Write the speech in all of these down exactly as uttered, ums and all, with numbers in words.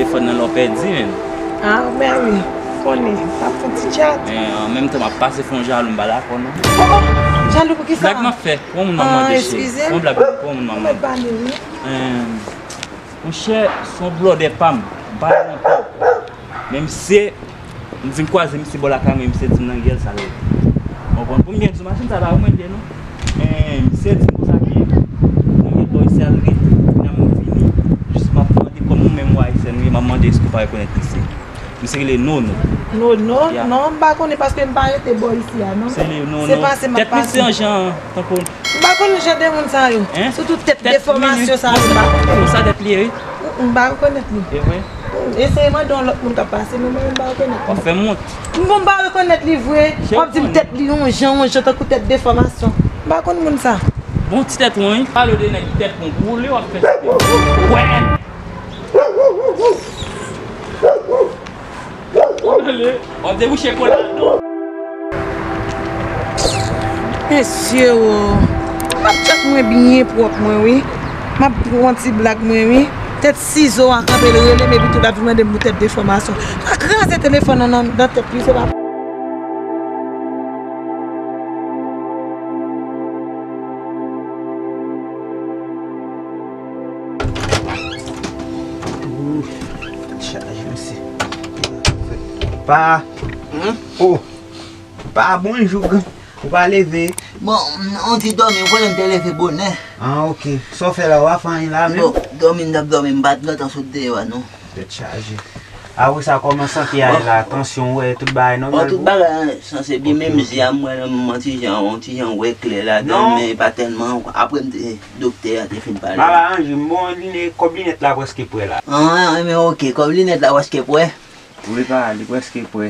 Telefòn nan lè w pèdi menm. Ah, ben wi. Konnen, m ap fè ti tchat. Men an menm tan m ap pase fè yon jalou, m pa dakò non. Oh, oh, jalou pou ki sa? Blag m ap fè. Pou yon moun m ap mande cheri. Pou yon blag, pou yon moun m ap mande. Mwen pale wi. Monchè, se yon blòdè pa m. M pa gen lontan. Men misye, m vin kwaze misye bò lakay mwen, misye di m nan gèl sa l ye. Ou konprann? Pou m byen di w, machin sa pa pou mwen li ye non. Men misye di m konsa ke nan gèl bò isi a l rete. Kounya m vini, jis m ap mande kòm ou menm w ayisyen ou ye, m ap mande èske ou pa rekonèt misye. Misye rele Nono. Nono? Ya. Non, m pa konnen paske m pa rete bò isi a non. Se li, Nono. Se pase m ap pase. Tèt misye an jan tankou M pa konn jan de moun sa yo. Sitou tèt defòmasyon sa yo, m pa konn. Konsa tèt li ye wi. M pa rekonèt li. E vre? Eseye mande yon lòt moun k ap pase, men mwen menm m pa rekonèt li. W ap fè m wont. Bon, m pa rekonèt li vre. W ap di m tèt li yon jan, yon jan tankou tèt defòmasyon. M pa konn moun sa. Bon ti tèt won wi. Pale de nèg tèt won pou li w ap fè. Wè. W ap debouche kola non. Mesye o, m ap tchèk mwen byen pwòp mwen wi. M ap pran ti blag mwen wi. Tèt sizo a kanpe l rele m epi tou l ap vin mande m pou tèt defòmasyon. Pa kraze telefòn nan nan tèt li se pa. Chaje mesye. Pa. Hmm? Oh. Pa bonjou. Ou pa leve. Bon, m ti dòmi, ou konnen m te leve bonè. Ah, ok. Sa w fè la, w pa fè anyen la menm? Bon, dòmi m t ap dòmi, m pa t gentan sot deyò a non. Tèt chaje. Apre sa, kòman sante a ye la? Tansyon, w wè, tout bagay nòmal pou ou? Bon, tout bagay sanse byen, menm zye a m wè nan moman ti jan, yon ti jan wè klè ladan l, men pa tèlman. Apre m te, doktè a te fin pale. Baba Anji, m bon linè, kòb linèt la prèske prè la. Ah, men ok, kòb linèt la prèske prè. Wi, pa, li prèske prè.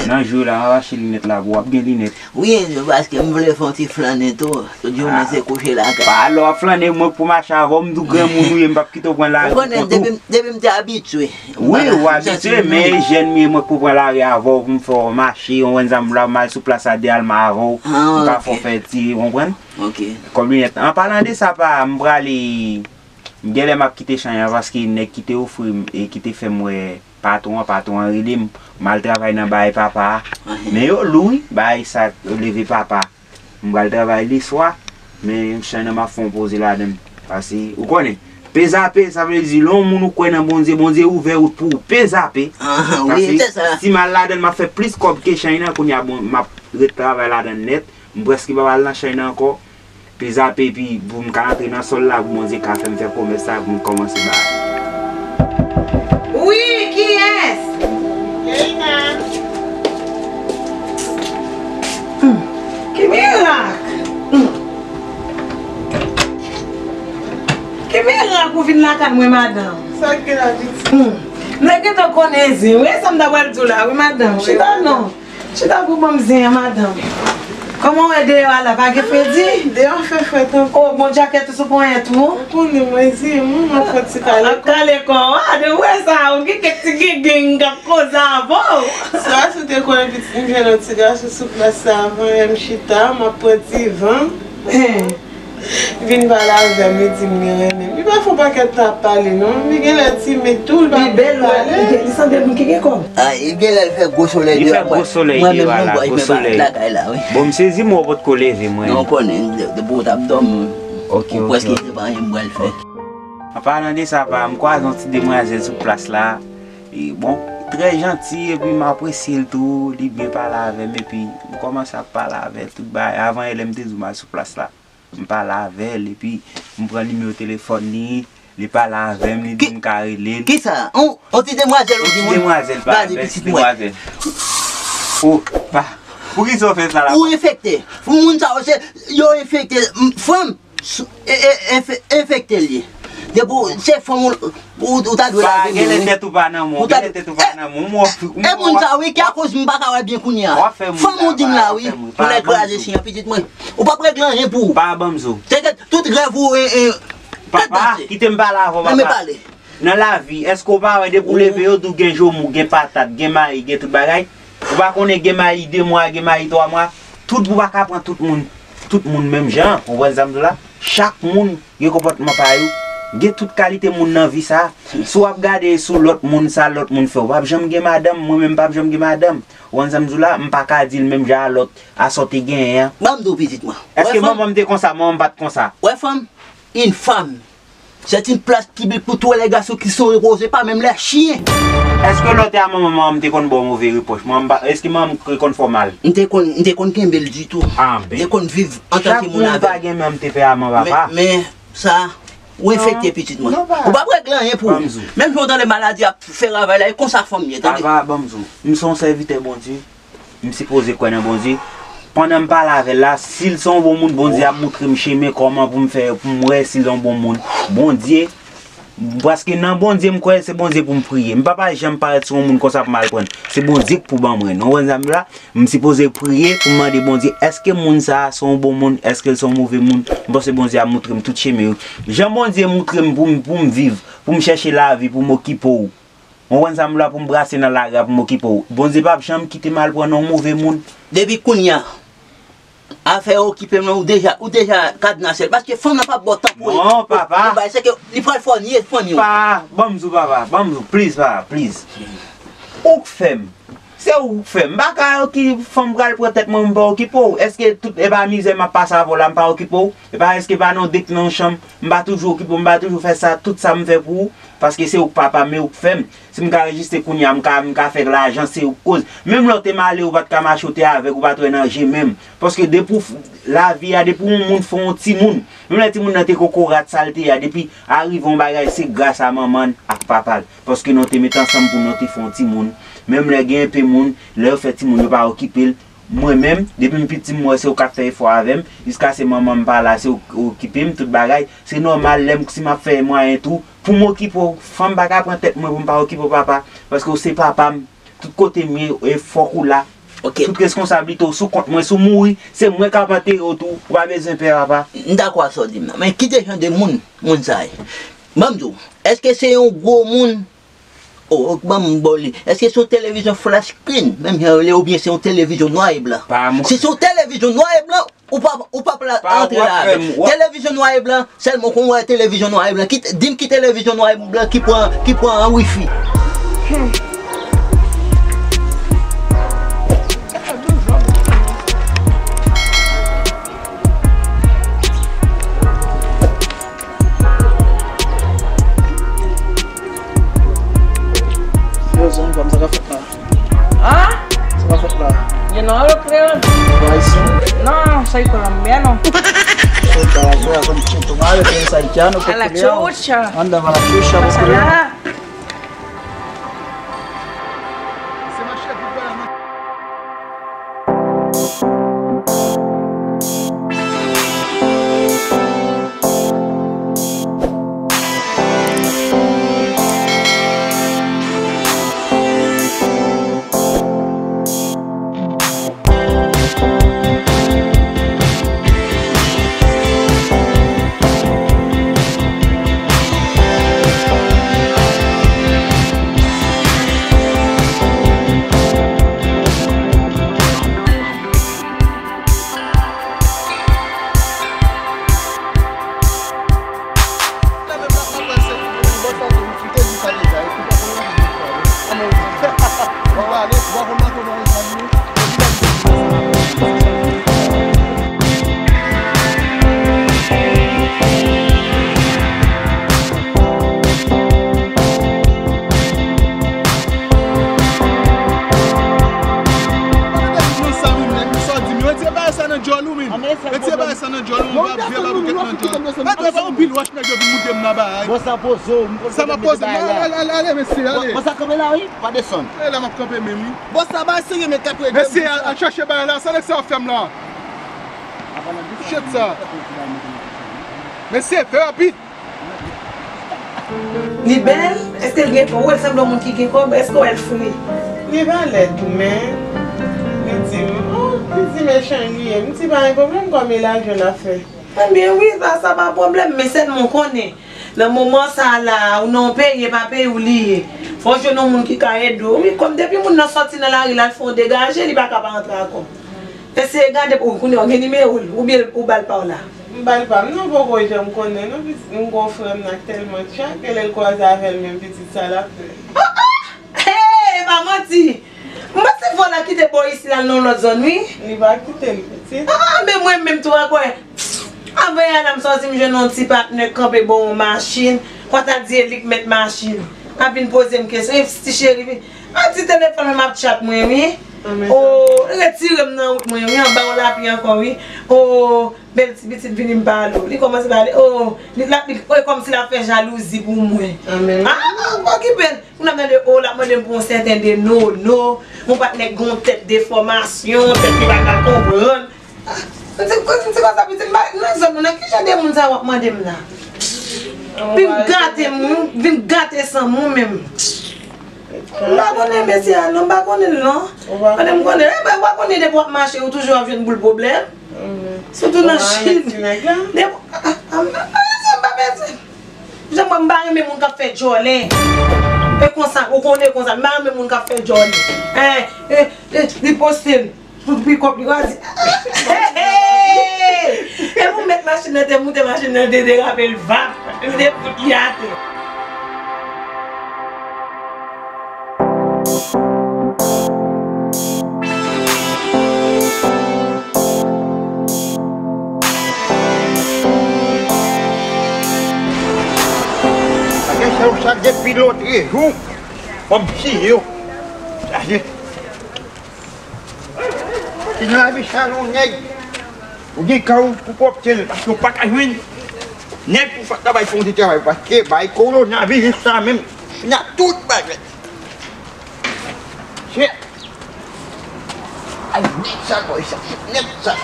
Nan jou la, m ap achte linèt la pou w ap gen linèt. Wi, paske m vle fè yon ti flannen tou. Tout jounen se kouche lakay. Pa lè w ap flannen, mwen k pou mache avè w, m tou granmoun ou ye, m p ap kite w pran lari pou kont ou. Ou konnen, depi m, depi m te abitye. Wi, ou abitye, men jèn m ye, mwen k pou pran lari avè w, pou m fè w mache, yon wè zanm la, m al sou plas la de alma avè w, m ka fè w fè ti, ou konprann? Kòb linèt. An palan de sa, pa, m prale, m genlè m ap kite chay an, paske nèg ki te ofri m, e ki te fè m wè patwon an, patwon an rele m, m al travay nan bagay papa a. Men yo lou wi, bagay sa leve papa. M pral travay leswa, men chay nan m ap fè yon poze ladan l. Paske, ou konnen, pezape, sa vle di, lè yon moun ou kwè nan Bondye, Bondye ouvè wout pou ou, pezape. Paske, si m al ladan l, m ap fè plis kòb ke chay nan, kounye a, bon, m ap ret travay ladan l nèt. M prèske p ap al nan chay nan ankò. Pezape epi pou m ka antre nan sòl la, pou Bondye ka fè m fè komès sa, pou m kòmanse bagay. Wi, kiyès? Keina. Hmm, ki mirak! Hmm. Ki mirak ou vin lakay mwen, madanm? Sa k gen la, pitit? Hmm. M te gentan konnen zen wi, e sa m ta pral di w la, wi, madanm. Chita non. Chita pou ban m zen an, madanm. Kòman w wè deyò a la, pa gen fredi? Deyò fè frèt anpil. O, bon, djakèt ou sou ponyèt ou? Ou konnen mwen zen mwen, m ap fè ti kale kò. Ap kale kò w a, de ou wè sa, ou gen kèk ti gengeng k ap koze avè w. Sa, si w te konnen pitit m jwenn yon ti gason sou plas la avan yè, m chita, m ap pran ti van. Vin pale avè m, li di m li renmen m. Li pa fè yon pakèt tan ap pale non. Li genlè timid tou, li pa vle pale. Li bèl, li sanble moun ki gen kòb. Ah, li genlè l fè gwo solèy deyò. Li fè gwo solèy deyò a la, gwo solèy. Bon, m sezi m wè w potko leve, mwen. Non, ou konnen, depi w t ap dòmi, ou prèske te pa anyen m pral fè. An palan de sa, pa, m kwaze yon ti demwazèl sou plas la. E bon, trè janti, epi m apresye l tou, li byen pale avè m, epi m kòmanse ap pale avè l, tout bagay. Avan yè, lè m te di w m al sou plas la. M pale avè l, epi m pran nimewo telefòn li, li pale avè m, li di m ka rele l. Kisa? On, on ti demwazèl ou di mwen? On ti demwazèl, pa, bèl ti demwazèl. O, pa, poukisa w fè sa la? Ou enfekte. Moun sa yo se, yo enfekte. M, fanm, s-, e, e, enfe-, enfekte l ye. Depi w, se fanm ou, ou, ou ta dwe lave men wi. Pa, genlè tèt ou pa nan men w, genlè tèt ou pa nan men w. E moun sa wi ki akoz m pa ka wè byen kounye a. Fanm ou di m la wi, pou nèg kraze chen an, pitit mwen. Ou p ap regle anyen pou ou. Pa ban m zo. Se ke tout rèv ou, e, e, papa, kite m pale avè w, papa. Nan lavi, èske w pa wè depi w leve yo di w gen joumou, gen patat, gen mayi, gen tout bagay? Ou pa konnen gen mayi de mwa, gen mayi twa mwa? Tout, ou pa ka pran tout moun, tout moun menm jan, ou konprann sa m di w la? Chak moun gen konpòtman pa yo. Gen tout kalite moun nan vi sa. Si w ap gade sou lòt moun, sa lòt moun fè, w p ap janm gen madanm, mwen menm m p ap janm gen madanm. Ou konn sa m di w la, m pa ka di l menm jan a lòt, a sa w te genyen an. Ban m di w pitit mwen. Èske manman m te konsa, manman m pa t konsa? Wè fanm, une femme, c'est une place publique pour tous les garçons qui sont roses, pas même les chiens. Èske lè w te a manman m, manman m te konn ba w move repwòch? Manman m pa, èske manman m te konn fè w mal? M te konn, m te konn kenbe l ditou. Ah, ben. M te konn viv antanke moun avè l. Chak moun pa gen menm tanperaman, papa. Men, men, sa, ou enfekte pitit mwen. Ou p ap regle anyen pou ou. Menm jan w tande maladi ap fè ravaj la, e konsa fanm ye, tande. Papa, ban m di w, m se yon sèvitè Bondye. M sipoze kwè nan Bondye. Pandan m pale avè l la, si l se yon bon moun, Bondye ap moutre m chemen kòman pou m fè, pou m wè si l yon bon moun. Bondye, paske nan Bondye m kwè, se Bondye pou m priye. M p ap janm parèt sou yon moun konsa pou m al pran l. Se Bondye k pou ban mwen. Nou konn sa m di la? M sipoze priye pou m mande Bondye, èske moun sa a se yon bon moun, èske l se yon move moun? M panse Bondye ap moutre m tout chemen yo. Jan Bondye moutre m pou m, pou m viv, pou m chèche lavi, pou m okipe w. Ou konprann sa m vle pou m brase nan lari a pou m okipe w. Bondye p ap janm kite m al pran nan yon move moun. Depi kounye a, afè okipe m nan, ou deja, ou deja kadnase l. Paske fanm nan p ap ba w tan pou li. Non, papa. Pou bay, se ke li pral fè w nye fanmi w. Pa, ban m di w, papa, ban m di w, please, papa, please. Ou k fè m. Se ou k fè m. M pa ka oki-, fanm pral pran tèt mwen, m pa okipe w. Èske tout, e pa mizè m ap pase avè w la, m pa okipe w? E pa èske pa nan dèk nan yon chanm, m pa toujou okipe w, m pa toujou fè sa, tout sa m fè pou ou? Paske se ou k papa m, e ou k fè m. Si m ka anrejistre kounye a, m ka, m ka fè lajan, se ou k koz. Menm lè w te malere, ou pa t ka mache, ou te avèg, ou pa t wè nan je menm. Paske depi w f-, lavi a, depi yon moun fè yon timoun, menm lè timoun nan te kokorat, sa l te ye a, depi arive yon bagay, se gras a manman l ak papa l. Paske nou te met ansanm pou nou te fè yon timoun. Menm lè gen enpe moun, lè yo fè timoun, yo pa okipe l. Mwen menm, depi m piti, m wè se ou k ap fè efò avè m. Jiskaske manman m pa la, se ou k okipe m, tout bagay. Se nòmal, lè m, si m ap fè mwayen tou, pou m okipe w, fanm pa ka pran tèt mwen pou m pa okipe w, papa. Paske ou se papa m. Tout kote m ye, e fòk ou la. Ok. Tout reskonsablite w sou kont mwen. Si w mouri, se mwen k ap antere w tou. Ou pa bezwen pè, papa. M dakò ak sa w di m nan. Men ki te jan de moun, moun sa ye? Ban m di w, èske se yon gwo moun? Oh, ok, ban m ba w li. Èske se yon televizyon flat screen, menm jan yo rele, oubyen se yon televizyon nwa e blan? Pa mwen. Si se yon televizyon nwa e blan, ou p ap, ou p ap la, pa antre la avè m. Televizyon nwa e blan, sèlman kon wè televizyon nwa e blan. Ki te-, di m ki televizyon nwa e blan ki pran, ki pran wifi. Hmm. Yo, zanmi pa m, sa k ap fèt la? An? Sa k ap fèt la? Yo no hablo creol. Tú ayisyen? No, soy colombiano. Puta, wè, con chito, madre, tienes haitiano, a la populeo. Chucha. Anda pa la chucha, pasa populeo. Nada. Retire bagay sa nan djòl ou, men. Retire bagay sa nan djòl ou, men. Vye babouket nan djòl. Mete yon pil wòch nèg yo vin moute m nan bagay. Bon, sa poze w, m konn kote m mete bagay la. Ale, ale, ale, mesye, ale. Bon, sa kanpe la, wi, pa desann. E la, m ap kanpe menm, wi. Bon, sa bagay serye, men k ap regle m. Mesye, al, al chache bagay la, sa nèg sa ap fè m la? Shit sa. Mesye, fè rapid. Li bèl? Èske l gen kòb? Ou wè l sanble yon moun ki gen kòb? Èske w wè l fre? Li pa lèd tou, men li di m, oh, li di mechan li ye. M di pa gen pwoblèm, kòm e lajan l ap fè. Ebyen wi, sa, sa pa pwoblèm, men sèlman w konnen, nan moman sa a la, ou nan yon peyi, e pa peyi w li ye. Fò w jwenn yon moun ki ka ede w. Wi, kòm depi moun nan sòti nan lari, l al fè yon degaje, li pa ka pa antre ak ou. Eseye gade pou w, kounye a, w gen nimewo l, oubyen ou ba l pa w la. M ba l pa m non, poko janm konnen non, pitit m gon frè m nan k tèlman tchak, ke lè l kwaze avè l menm pitit sa l ap fè. Oh, oh! Hey, pa manti! M panse vòlè kite bò isi la nan yon lòt zòn, wi. Li pa kite l, pitit. Ah, men mwen menm tou ankò. Avanyè la m sòti m jwenn yon ti patnè k kanpe bò yon machin. Konsa di e li k mèt machin. Ap vin poze m kesyon. E ti cheri, wi. A ti telefòn mwen m ap tchat mwen, wi. Oh, retire m nan wout mwen, wi. Anba yon lapli ankò, wi. Oh, bèl ti pitit vini m pale w. Li kòmanse pale. Oh, li, l ap, li, oh, e kòmsi l ap fè jalouzi pou mwen. Ah, pa okipe l. Kounye a m tande, oh, l ap mande m pou yon sèten de nono, yon patnè k gen yon tèt defòmasyon, tèt li pa ka konprann. Ah, m di, m di konsa, pitit, m pa nan zòn nou, nan ki jan de moun sa w ap mande m la? Vin gate m, vin gate san m ou menm. M pa konnen mesye a non, m pa konnen l non. Konnen m konnen, e, m pa konnen depi w ap mache, ou toujou ap jwenn boul pwoblèm. Sitou nan Chili. Depi, ah, ah, ah, ah, m pa bezwen. Jan mwen, m pa renmen moun k ap fè djòlè. E konsa, ou konnen konsa, m pa renmen moun k ap fè djòlè. Eh, eh, eh, li poste l sou pikòp li, w a di, hey, hey! E pou mèt machin nan te moute, machin nan te derape, l vap, li te fout li atè. Bagay sa yo chaje depi lotrejou. Fò m tiye yo. Chaje. Ki nan lavi sa non nèg. Ou gen kay ou pou pwòpte l, paske ou pa ka jwenn nèg pou fè travay, fè yon ti travay, paske bay kowonaviris sa menm, fini ak tout bagay. Chè. Ay, nèg sa, boy, sa, nèg sa.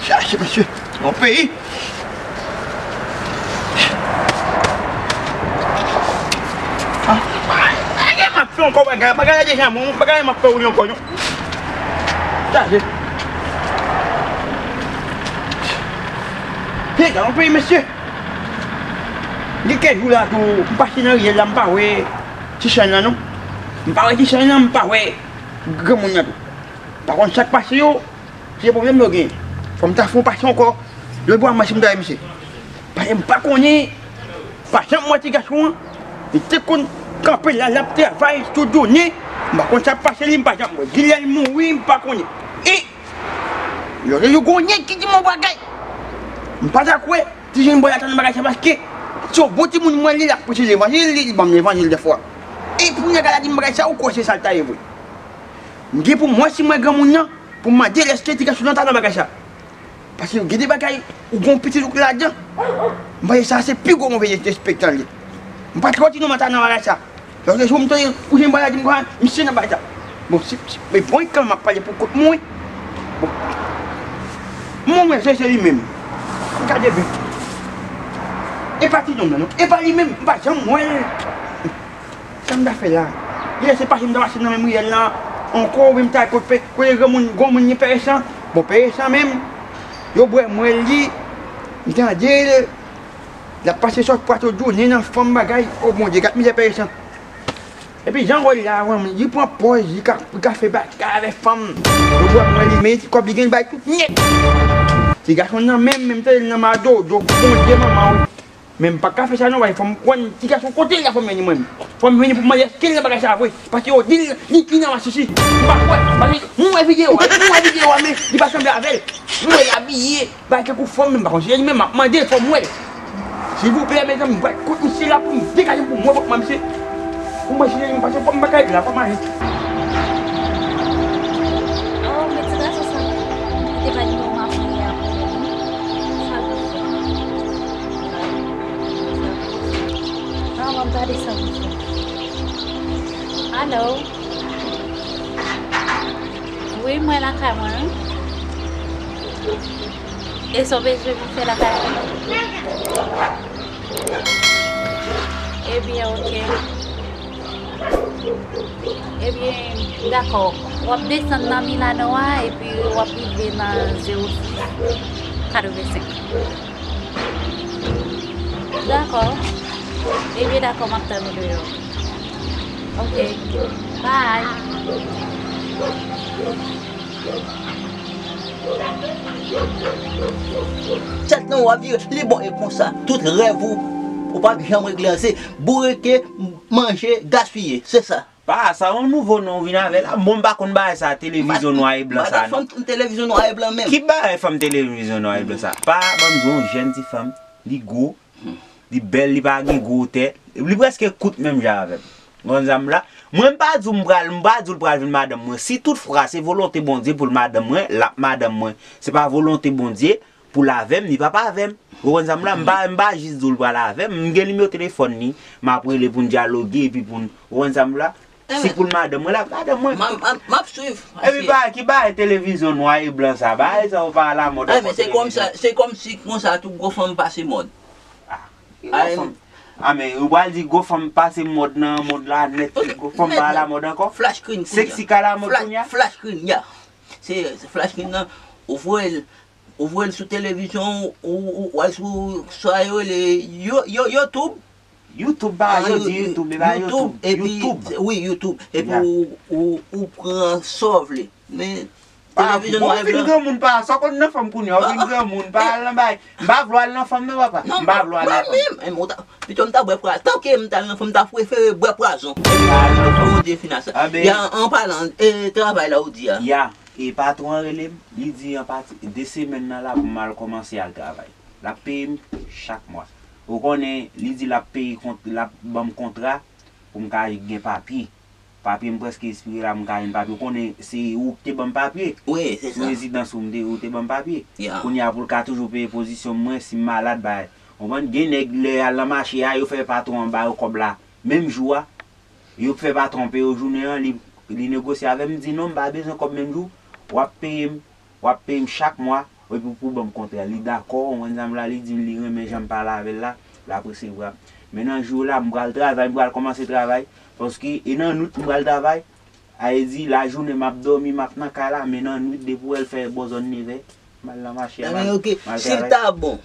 Chache, mesye, yon peyi. Ah, bagay m ap fè ankò, bagay, bagay la deja bon, bagay m ap fè ou li ankò, non. Chaje. Piga, yon peyi, mesye. Gen kèk jou la tou, m pase nan riyèl la, m pa wè ti chann lan, non. M pa wè ti chann lan, m pa wè granmoun nan tou. M pa konn sa k pase yo, se pwoblèm yo genyen. Fò m ta fè yon pase ankò, lòt bò a mwen si m ta wè misye. Paske m pa konnen, pa janm wè ti gason an, li te konn kanpe la, l ap travay tout jounen. M pa konn sa k pase li, m pa janm wè. Di lè l mouri, m pa konnen. E, lòt jou, gon nèg ki di m yon bagay. M pa ta kwè, ti jenn bòy la ta nan bagay sa, paske se yon bon timoun mwen, li la preche levanjil, li, li ban m levanjil dèfwa. E pou nèg la di m bagay sa, ou kwè se sa l ta ye vre. M gen pou m wè si m wè granmoun nan, pou m mande l èske ti gason nan ta nan bagay sa. Paske gen de bagay, ou gon pitit ou k ladan. M panse sa se pi gwo move derespektan li. M pa t kwè ti nonm ta nan bagay sa. Lòt jou m tande ou jen bagay di m kwa, misye nan bagay sa. Bon, si, si, men bon, kanmenm m ap pale pou kont mwen. Bon. Mwen, mwen, se, se li menm. Gade byen. E pa ti nonm nan, non. E pa li menm, m pa janm wè l. Sa m ta fè la? Yè se pase m ta pase nan menm riyèl lan ankò, oubyen m ta kote, kote granmoun, granmoun ni Pè Resan. Bon, Pè Resan menm, yo bwè mwèl li, m tande l, l ap pase sòt pwa tout jounen nan fanm bagay. O Bondye, gad mizè Pè Resan. Epi jan wè l la, li pran pòz, li ka, li ka fè bagay avèk fanm. Yo bwè mwèl li, men ti kòb li gen, li bay tout nèt. Ti gason nan menm, menm tande l nan madodo, Bondye manman wi. Men m pa ka fè sa non, bay, fò m konn ti gason kote l la, fò m jwenn li mwen. Fò m jwenn li pou m mande èske l nan bagay sa vre. Paske yo di l, li, li nan masisi. M pa kwè, paske m wè videyo a, m wè videyo a, men li pa sanble avè l. M wè l abiye, bay tankou fanm, men m pa konn si se li menm, m ap mande l, fò m wè l. Silvouplè, mezanmi, m pral kot misye la pou m degaje m pou m wè kòman misye. Pou m wè si se li menm, paske fò m pa ka ret la, fò m ale. Oh, men ti gason sa, li te bay nimewo m ap rele a pou mwen. Sa l ap fè? An, m ap gade sa pou fè. Alo? Wi, mwen lakay mwen, wi. E sa w bezwen pou fè lakay mwen? Ebyen, oke. Ebyen, dakò. W ap desann nan Milano a, epi w ap rive nan zewo sis katrevensenk. Dakò. Ebyen, dakò, m ap tann ou deyò. Oke. Bye. Tèt lan w ap vire, li bon e konsa. Tout rèv ou, ou p ap janm regle an. Se bourike, manje, gaspiye. Se sa. Pa, sa yon nouvo non ou vin avè la. Bon, m pa konn bagay sa, televizyon nwa e blan sa, non. Fanm televizyon nwa e blan menm. Ki bagay fanm televizyon nwa e blan sa? Pa, ban m di w, yon jèn ti fanm, li gwo, li bèl, li pa gen gwo wotè, li prèske kout menm jan avè m. Ou konn sa m la? Mwen, m pa di w m pral, m pa di w l pral vin madanm mwen. Si tout fwa se volonte Bondye pou l madanm mwen, l ap madanm mwen. Se pa volonte Bondye pou l avè m, li p ap avè m. Ou konn sa m la? M pa, m pa jis di w l pral avè m. M gen nimewo telefòn li, m ap rele pou n dyaloge, epi pou n, ou konn sa m la? Si pou l madanm mwen, l ap madanm mwen. M ap swiv. Epi bagay, ki bagay televizyon nwa e blan sa? Bagay sa yo pa alamòd ankò, televizyon. Se kòmsi, se kòmsi konsa tout gwo fanm pase mòd. Ah, ki gwo fanm? Ah, men ou pral di gwo fanm pase mòd nan mond la nèt, gwo fanm pa alamòd ankò? Flash screen kounye a. Sexy ka alamòd kounye a? Flash screen, ya. Se, se flash screen nan, ou voye l, ou voye l sou televizyon, ou, ou, ou al sou, sa yo rele, yo, yo, YouTube. YouTube, ba, yo di YouTube, e ba YouTube, YouTube, epi, wi, YouTube, epi ou, ou, ou pran sa w vle. Men, televizyon nwa e blan. Ou vin granmoun pa, sa w konn nan fanm kounye a, ou vin granmoun, pa al nan bay. M pa vle al nan fanm non, papa. M pa vle al nan fanm. Mwen menm, pito m ta bwè pwazon. Tanke m ta al nan fanm, m ta prefere bwè pwazon. Bondye fin a sa. Ya, an palan, e, travay la ou di a. Ya, e patwon an rele m, li di an pati, de semèn nan la pou m al kòmanse al travay. L ap peye m chak mwa. Ou konnen, li di l ap peye kont, l ap ban m kontra pou m ka gen papye. Papye m prèske espire la, m ka jwenn papye. Ou konnen, se ou ki te ban m papye. Wi, se sa. Sou rezidans ou, m te, ou te ban m papye. Ya. Kounye a, pou l ka toujou peye pozisyon mwen, si m malad, bay. Ou konprann, gen nèg, lè y al nan mache a, yo fè patwon an ba yo kòb la menm jou a. Yo fè patwon an peye yo jounen an, li, li negosye avè m, m di non, m pa bezwen kòb menm jou. W ap peye m, w ap peye m chak mwa, epi pou ban m kontra. Li dakò, ou konn sa m la, li di m li renmen jan m pale avè l la, l ap resevwa. Men nan jou la, m pral travay, m pral kòmanse travay, paske e nan nwit m pral travay. A vle di, lajounen m ap dòmi, m ap nan kay la, men nan nwit, depi w wè l fè bò zòn nevè, m al nan mache a, m al, m al travay. Ebyen, oke, si l ta bon,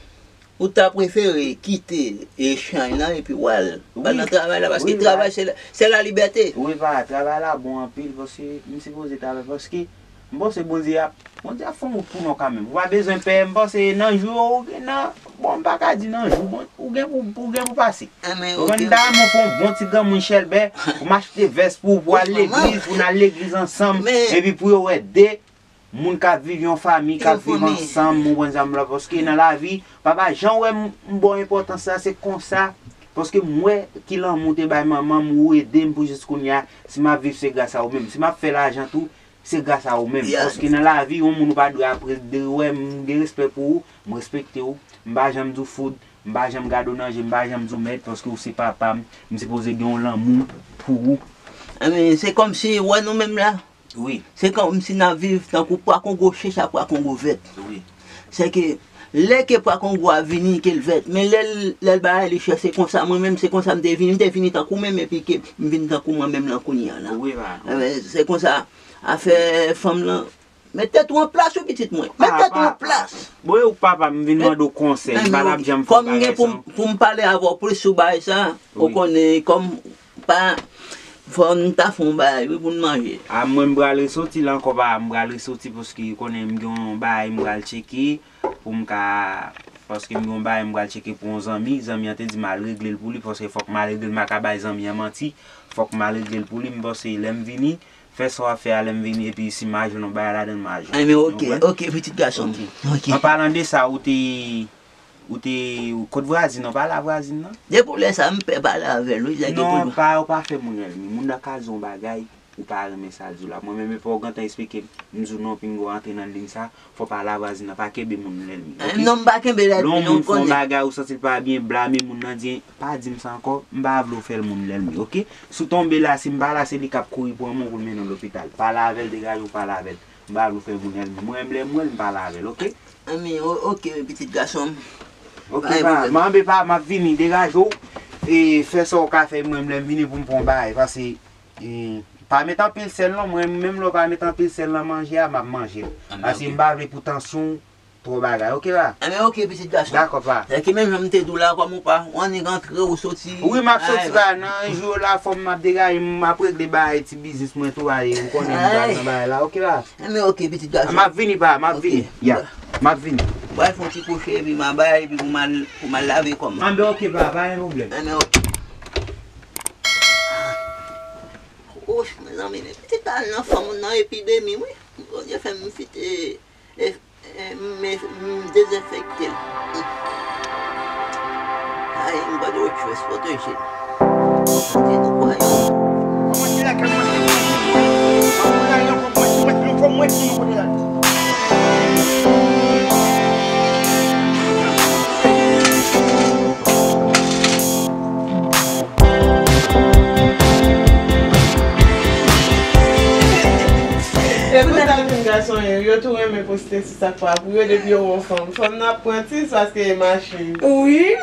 ou ta prefere kite echanj lan epi w al, w al nan travay la, paske travay se la, se la libète. Wi, pa, travay la bon anpil, paske m sipoze travay, paske m panse Bondye ap, Bondye ap fè yon wout pou nou kanmenm. Ou pa bezwen pè, m panse nan jou yo, ou gen nan, bon, m pa ka di nan jou, bon, ou gen pou, ou gen pou pase. Ou konn, m ta renmen w fè yon bon ti granmoun chèlbè, pou m achte vès pou ou, pou al legliz, pou n al legliz ansanm, epi pou yo wè de moun k ap viv, yon fanmi k ap viv ansanm, ou konprann sa m la, paske nan lavi, papa, jan w wè m, m ba w enpòtans sa, se konsa, paske m wè ki lanmou w te bay manman m, ou ede m pou jis kounye a, si m ap viv, se gras a ou menm. Si m ap fè lajan tou, se gras a ou menm. Paske nan lavi, yon moun ou pa dwe apre de wè, m gen respè pou ou, m respekte w, m pa janm di w foud, m pa janm gade w nan je, m pa janm di w mèd, paske ou se papa m, m sipoze gen yon lanmou pou ou. Ebyen, se kòmsi, ou wè nou menm la, Wi. Se kòmsi n ap viv tankou pwa kongo chèch a pwa kongo vèt. Wi. Sèke lè ke pwa kongo a vini, ke l vèt, men lè l, lè l bagay li chèch, se konsa mwen menm, se konsa m te vini, m te vini tankou menm, epi ke m vin tankou mwen menm lan kounye a la. Wi, pa. Ebyen, se konsa, afè fanm lan, met tèt ou an plas wi, pitit mwen, met tèt ou an plas. Bon, e ou k papa m, m vin mande w konsèy, m pa t ap janm fè yon bagay sa. Kòm m gen pou m, pou m pale avè w plis sou bagay sa, ou konnen, kòm Pa, fò n ta fè yon bagay wi pou n manje. A, mwen m pral resoti la ankò, pa, m pral resoti paske konnen m gen yon bagay m pral tcheke pou m ka, paske m gen yon bagay m pral tcheke pou yon zanmi, zanmi an te di m al regle l pou li, paske fòk m al regle l, m pa ka bay zanmi an manti, fòk m al regle l pou li, m panse lè m vini, fè sa w ap fè a, lè m vini, epi si m a jwenn yon bagay ladan l, m a jwenn. Ebyen, oke, oke, pitit gason m. Oke. An palan de sa, ou te Ou te, kot vwazin nan, pale a vwazin nan? Depi w lè sa, m pè pale avè l, wi, lè gen pwoblèm. Non, pa, ou pa fè moun ènmi. Moun nan ka di yon bagay, ou pa renmen sa l di w la. Mwen menm, epa w gentan esplike m, m di w non, pinga w antre nan liy sa, fò w pale a vwazin nan, pa kenbe moun ènmi, oke? Non, m pa kenbe l ènmi, non, konnen. Lè yon moun fè yon bagay, ou santi l pa byen, blame moun nan, di, pa di m sa ankò, m pa vle w fè l moun ènmi, oke? Si w tonbe la, si m pa la, se li k ap kouri pran men w pou l mennen w lopital. Pale avè l, degaje w, pale avè l. M pa vle w fè moun ènmi. Mwen menm, lè m wè l, m pale avè l, oke? Anmwey, o-, oke, pitit gason m. Oke, pa, m anbe pa, m ap vini, degaje w. E fè sa w ka fè, mwen, lè m vini pou m pran yon bagay, paske, e, pa met anpil sèl non, mwen menm lè w pa met anpil sèl nan manje a, m ap manje l. Paske m pa vle pou tansyon w twò bagay, oke pa? Enben oke, pitit gason. Dakò pa. Èske menm jan m te di w la, kòm ou pa, ou annik antre, ou soti. Wi, m ap soti pa nan jou la, fò m ap degaje, m ap regle bagay ti biznis mwen tou, ale, ou konnen m pral nan bagay la, oke pa? Enben oke, pitit gason. M ap vini pa, m ap vini. Ya, m ap vini. Pral fè yon ti kouche, epi m a bay, epi pou m al, pou m al lave kò m. Enben oke pa, pa gen pwoblèm. Enben oke. Ouch, mezanmi, men pitit pa al nan fanm nan epidemi, wi. Bondye fè m fite, e, e, m, m dezenfekte l. Ay, m pa gen lòt chwa, pwoteje m. Pwoteje nou kwayan. E pou sa jèn gason yo, yo tou renmen poste sou sa k pa pou yo depi yo wè yon fanm. Fanm nan ap pran ti paske e machin. Wi.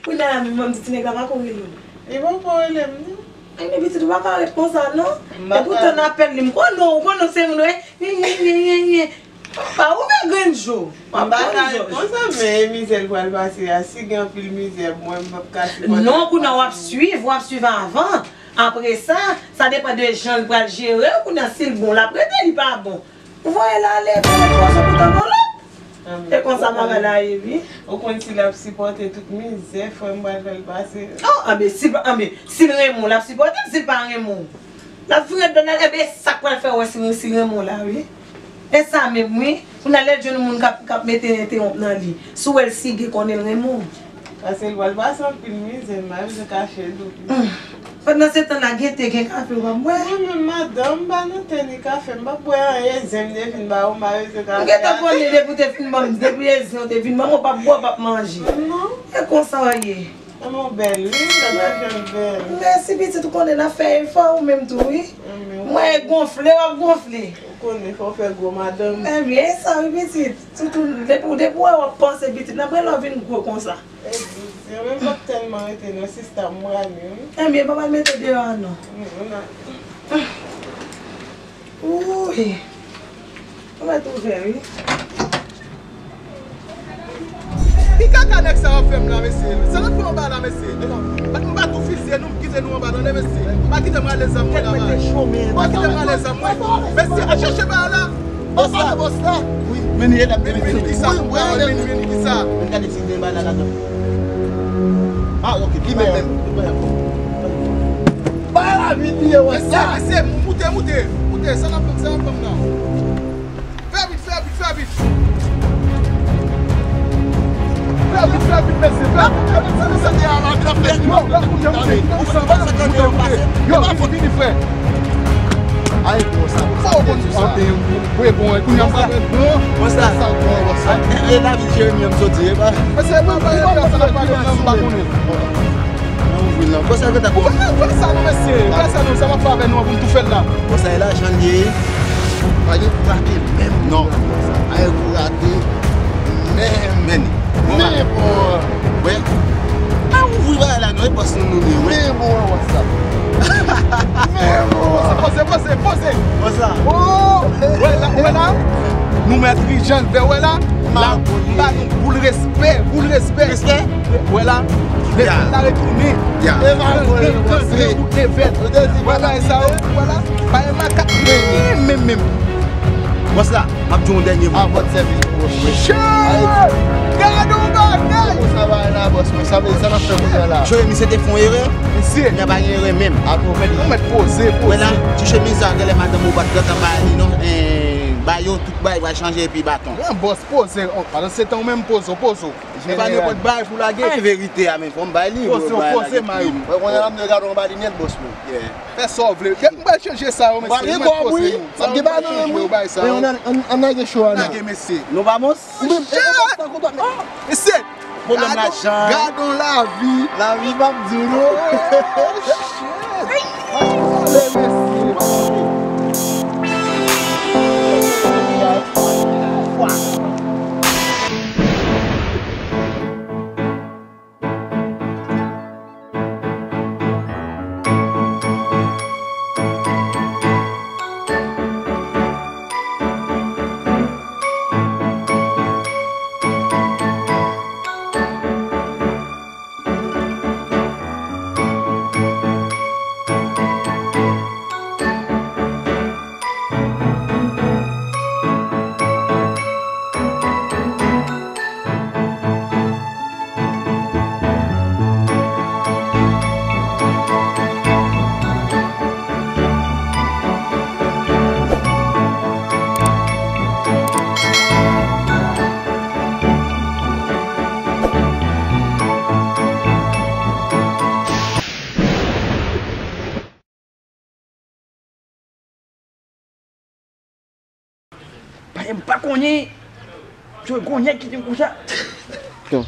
Kounye a la menm, mwen m di ti nèg la pa ko rele w. Li poko rele m, non. Ay, men pitit, ou pa ka ret konsa, non. E poutan n apèl li, m konnen w, ou konnen w se moun, wi. Yen, yen, yen, yen, yen. Pa ouvè grenn je w. W ap pran jòj. M pa ka ret konsa, men e mizè l pral pase a. Si gen anpil mizè, mwen, m p ap ka sipòte. Non, kounye a w ap swiv, w ap swiv avan. Apre sa, sa depann de jan l pral jere w. Kounye a, si l bon, l ap rete, li pa bon. Ou voye l ale, voye l poze pou tann yon lòt. E konsa bagay la ye, wi. Ou konn si l ap sipòte tout mizè, frè m pral fè l pase. Oh, anben, si, anben, si l renmen w, l ap sipòte l, si l pa renmen w. L ap vire do l, enben, e sa k pral fè w wè si, si l renmen w la, wi. E sa menm, wi. Kounye a lè l jwenn moun k ap, k ap mete entewonp nan li. Si w wè l sige, konnen l renmen w. Paske l pral pase anpil mizè, m pa bezwen kache l tou. Pandan se tan la, gen te, gen kafe w ap bwè? Mwen menm, madanm, m pa nan te ni kafe, m p ap bwè anyen, zen m te fin ba ou, m pa bezwen kafe. M gentan konnen depi w te fin ban m, depi e zen w te fin ban m, ou p ap bwè, w p ap manje. Non. E konsa w ye. Manman w bèl, wi, m pa janm bèl. Mèsi, pitit, ou konnen n ap fè efò, ou menm tou, wi. Mwen gonfle, w ap gonfle. Ou konnen fò w fè gwo madanm. Ebyen, e sa, wi, pitit. Sitou, depi, depi w wè w ap panse, pitit, n ap rele w vin gwo konsa. E douz, yo menm p ap tèlman rete non, sista, m prale, wi. Ebyen, pa pral mete deyò a non. Wi, ou nan. Wi. Ou mèt ouvè, wi. Ki kaka nèg sa yo ap fè m la, mesye? Se lòt fwa anba la, mesye. M pa tou fizye nou, m kite nou anba tande, mesye. Pa kite m rale zam mwen la, man. Pa kite m rale zam mwen. Mesye, al chèche bagay la. Bòs la, bòs la. Wi, men li la, men li kisa? Wi, men li kisa? Men gade si gen bagay la ladan. Ah, ok, li menm menm. Bagay la vin li ye, wè sa. Mesye, mesye, moute, moute. Moute, sa n ap, sa n ap fè m nan? Fè vit, fè vit, fè vit. Fè vit, fè vit, mesye, fè vit, fè vit. Sa nou sante a la, vin ap fè. Yo, yo, kounye a, moute, moute, sa va, moute, moute. Yo, vini, vini, frè. Ay, bon, sa, bon, sa, bon, sa. Wi, bon, kounye a, sa, bon, sa, bon, sa. E, e, David Jeremy, m soti, e pa. Mesye, mwen pa, mwen pa, mwen pa konnen. Nan ouvri l nan. Konsa yo gentan. Ou pa fè sa non, mesye. Ou pa fè sa non, sa m ap fè avè nou an pou n tou fè l la. Konsa e lajan l ye. Pa gen pou rate menm non. Ay, pou rate menm. Men, men, bon. Wè. Pa ouvri bagay la non, e bòs nou nou ye, wi. Men, bon, wè sa. Men, bon. Poze, poze, poze, poze. Konsa. Oh, wè la, wè la. Nou mèt Rijan vè, wè la. La, ba nou boul respè, boul respè. Respè? Wè la, lè la retounen. Ya. Lè la retounen, bout de vèt. Wè la, sa yo, wè la. Bay makak, menm, menm, menm. Bòs la, m ap di w yon dènye mo. A vòt sèvis, bro. Shit! Gade yon bagay! Sa va la, bòs, men sa vle, sa n ap fè kounye a la? Jeremy, se te fè yon erè. Mesye. Kounye a pa gen erè menm. Atò, fè li. Ou mèt poze, poze. Wè la, ti chemiz sa, genlè madanm ou pa t gentan bay li, non. Eh, ba yo, tout bagay va chanje, epi baton. Gran bòs, poze. Oh, pandan se tan, ou menm poze, poze. E pa nenpòt bagay pou lage. An verite a, men fò m bay li, bro, poze, poze, mayou. Mwen konnen la, m te gade w anba limyè, bòs mwen. Yeah. Fè sa w vle. Kèt m pral chanje sa yo, mesye. Mwen mèt poze yo. Sa yo m pral chanje yo, bay sa yo. Ann, ann, ann lage cho a la. Lage, mesye. Nou pa mons? Mesye! Pwoblèm lajan. Gadon lavi. Lavi p ap di w non. Oh, shit. Ale, mesye. Ni, jwe gon nèg ki di m konsa. Yo.